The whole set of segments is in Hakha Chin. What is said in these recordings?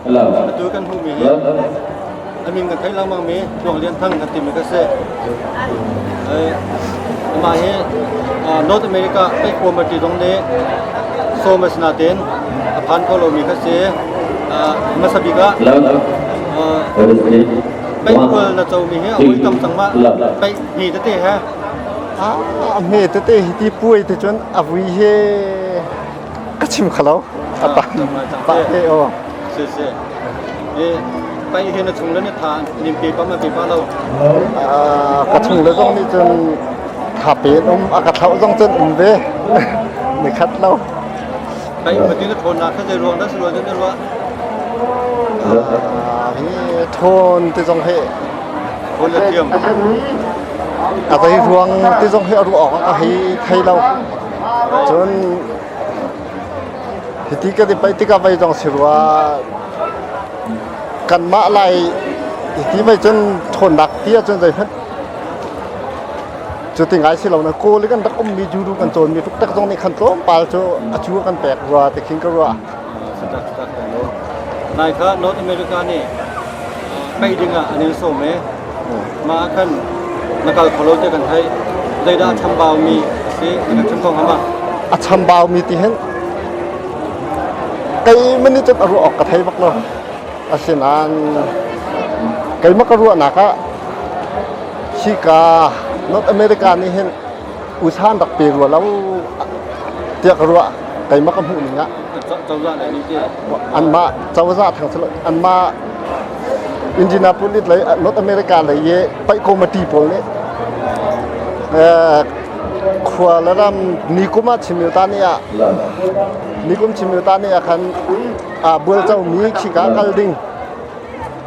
Atu kan hmuhmi hi a min kan theih lengmangmi Tluang Lian Thang kan timi kha si. Amah hi North America Paih Committee zong nih sawm a si nain a phan kho lomi kha si. Hmasa bik ah paih khual na comi hi a ui tam cang ma paih hme tete he. A hme tete hi ti puai te cun a vui he ka chim kho lo. A pa pa he o. Si si. Paih hi na chung le na tha nim pe pa ma pe pa lo. Ka chung le zong nih cun tha pe in um a ka thlauh zong cun um ve. Ni khat lo. Paih pati na thawn nak kha zei ruang dah si rual na ruah? Hi thawn ti zong hi Thawn le thiam. A zei ruang ti zong hi a ruah awk ka hei thei lo. Cun hiti kan i paih tikah vei zong si rua kanmah lai hiti mei cun ṭhawnnak ti ahcun zeihmanh cu ti ngai si lo na kawl i kan rak ummi judu kan cawnmi tuk zong nih khan tlawmpal cu a cu kan pek rua ti khin ka ruah. Nai kha North America nih paih ding ah an in sawm i mah ah khan na kal kho lo ti kan theih. Zeidah a chambaumi a si na kan chim kho hnga ma? A chambaumi ti hin keimah nih cun a ruah awk ka thei bak lo. Asinain keimah ka ruahnak ah hika North America nih hin usa an rak pe rua lo tiah ka ruah. Keimah ka hmuh ning ah. Cozah lei nih teh? Anmah cozah thang silo anmah Indianapolis lei North America lei i paih committee pawl nih khua le ram nikum ah chimilta ni ah nikum chimilta ni ah khan bualco mi khika kal ding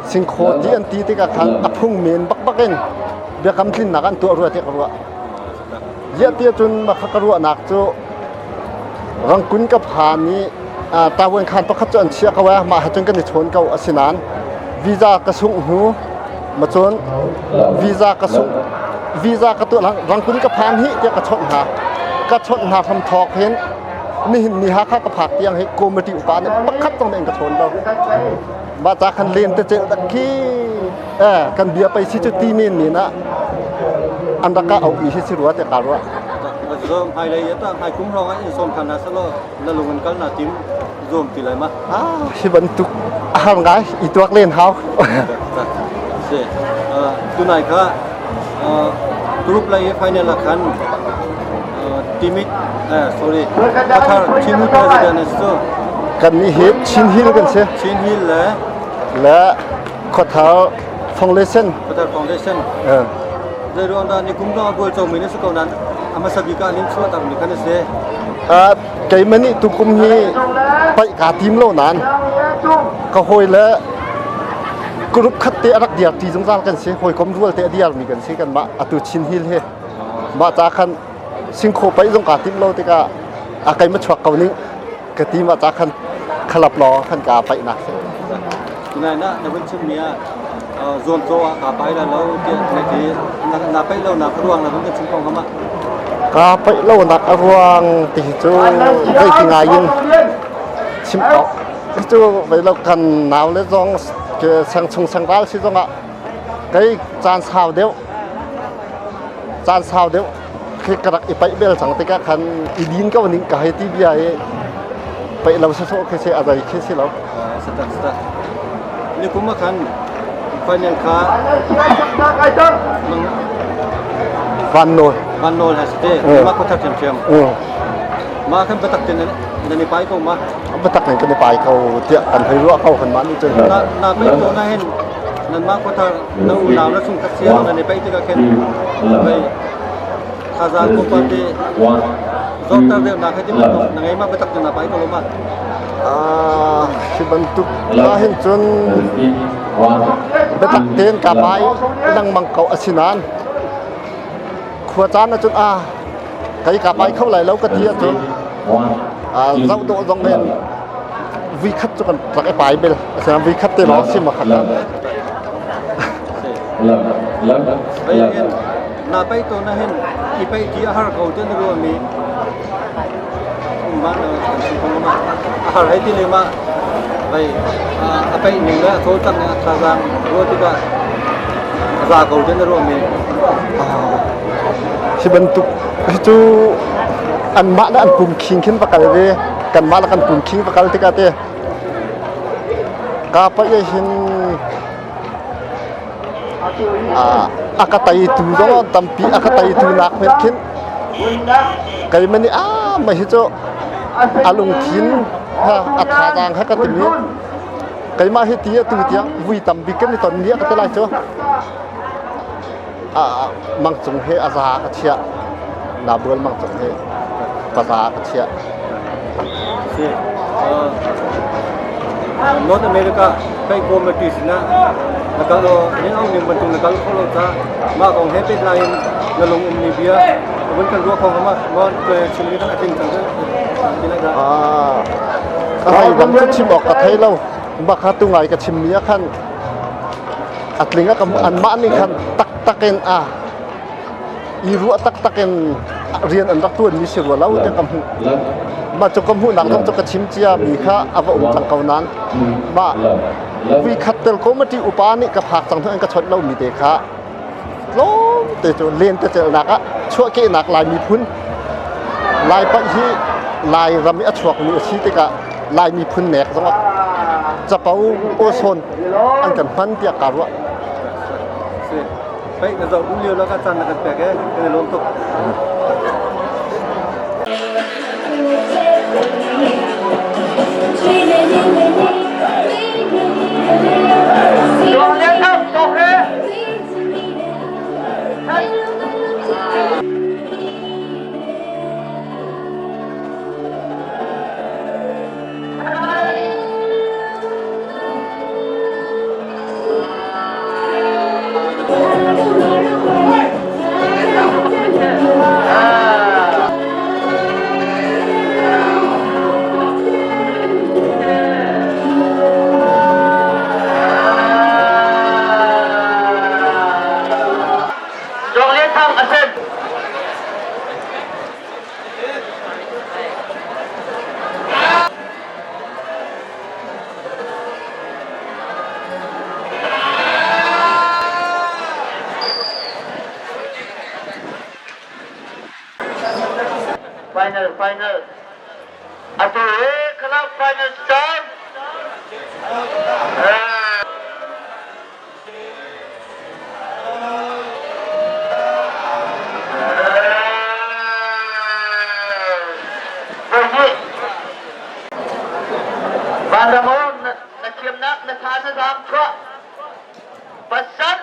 singkhaw ti an ti tikah khan a phung men bakbak in biakam tlinnak an tuah rua tiah ka ruah. Ziah tiah cun mah ka ruahnak cu Rangkun ka phan i tavuan khaan pakhat cu an chiah ko ee mah he cun kan i chawn ko asinain visa ka sungh hnu ma cun visa ka sungh visa ka tuah Rangkun ka phan hi tiah ka chawnh hna ka chawnh hna hram thawk hin nihin ni Hakha ka phak tiang hi committee upa nih pakhat zong in ka chawn lo mah ca khan len te cel dak khi kan bia pei si cu ti men men ah an rak ka auh mi hi si rua te ka ruah. Zom hmailei i tah hmaikum hrawng ah in sawm than hna selaw na lung in kal na tim zuam ti lai ma? Ah, hi bantuk a har ngai i tuak len hau. Si. Tunai kha group lai i final ah khan timit sorry Qatar Chin Hill president is cu kan nih hi Chin Hill kan si. Chin Hill le le Khuathar Foundation. Khuathar Foundation. Zei ruang dah ni kum dong a bual comi na si ko nain a hmasa bik ah nin chuah tak mi khan a si. Keimah nih tukum hi paih kaa tim lo nain ka hawi le group khat te a rak diar ti zungzal kan si hawikom rual te a diar mi kan si kan mah atu Chin Hill hi mah ca khan singkhaw paih zong kaa tim lo tikah a keimah chuak ko ning ka ti mah ca khan khalap law khan ka paih nak si. Tunai na na vun chimmi ah zuamcaw ah kaa pai la lo tiah na ti. Na paih lo nak ruang na vun kan chim ko hnga ma? Kaa paih lo nak a ruang ti hi cu zeiti ngai in chim awk cu vei lo kan nau le zong ke sang chung sang ral si zong ah kei caan sau deuh caan sau deuh khi ka rak i paih bel cang tikah khan i din ko ning ka hei ti bia i paih lo sawsawh khi si a zei khi si lo. Satak satak. Ni kum ah khan final kha Van Nawl. Van Nawl ha site ma ko thar thiam thiam. Ma khan batak ten nan i pai ko ma. Batak in kan i pai ko tiah kan hei ruah ko kan mah nih cun. Na na pai ko na hen nan ma ko thar na unau na chung khat sia nan i pai tikah khin vai thazang ko pa te zoktar deuh nak he ti bantuk na ngei ma biatak na pai ko lo ma. Ah, hi bantuk na hin cun biatak tein ka pai lengmang ko asinain khua caan ahcun ah kai ka pai kho lai lo ka ti ahcun zoh dawh zong in vi khat cu kan rak i pai bel asinain vi khat te lawng si ma khat Na pai to na hin i pai ti a har ko te na ruah mi ma na kan si ko ma a har hai ti le ma. Vei a peih ning le a cawlcangh ning a thazaang ruah tikah a za ko tiah na ruahmi? Hi bantuk hi cu anmah le an pum khing khin va kal ve. Kanmah le kan pum khing va kal tikah te ka paih hin a ka teitu zong an tampi a ka teitu nak hmenh khin keimah nih ah mah hi cu a lungthin ha a thazaang ha ka timi keimah hi ti atu tiang vui tambik kan i ton ni a ka ti lai cu mang cung he a za ka chiah nabual mang cung he ka za ka chiah. Si. North America kai committee sinah na kal ning au ning bantuk na kal kho lo ca mah kong he pehtlai in na lung um ni bia vun kan ruah kho ma ma chim ni kan atling cang ti lai dah. Ah, a hei dang cu chim awk ka thei lo bak kha tu ngai ka chim mi ah khan a tling a anmah nih khan taktak in a i ruah taktak in rian an rak tuan mi si rua lo tiah ka hmuh. Mah cu ka hmuhnak zong cu ka chim cia mi kha a va um cang ko nain mah vui khat tel committee upa nih ka phak cang an ka chawnh lo mi te kha tlawm te cu len te celnak ah chuahkehnak Lai miphun Lai paih hi Lai ram i a chuakmi a si tikah Lai miphun nek zong ah capo awsawn an kan hman tiah kaa ruah. Paih na zoh duh lio la ka caan na kan pek e kan i lawm tuk. Final, final. Atu hi club final caan. Vanramon na thiamnak na tha na zaam chuah pasal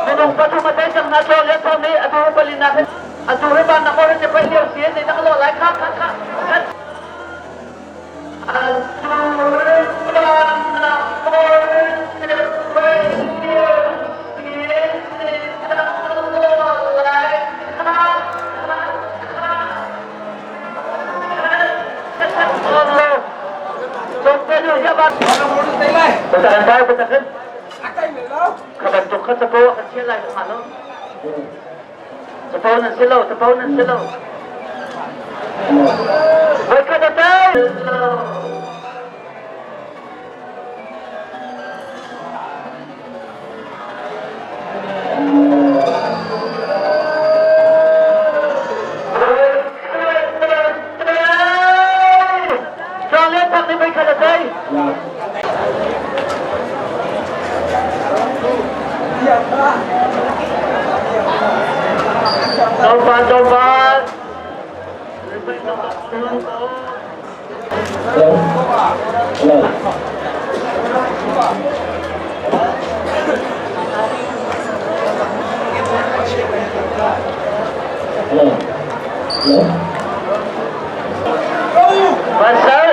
Minung pathum a thei cang hna chaw le thawm nih atu palinak hin atu hi ban na kor hin pei lio si ni na lo lai kha kha kha atu ban na kor hin pei lio si ni na lo lai kha kha kha Kha bantuk kha capo a kan chiah lai hnga lo. Capo nan si lo, capo nan si lo. Voikhat a tei! Tlawmpal, tlawmpal. Pasal.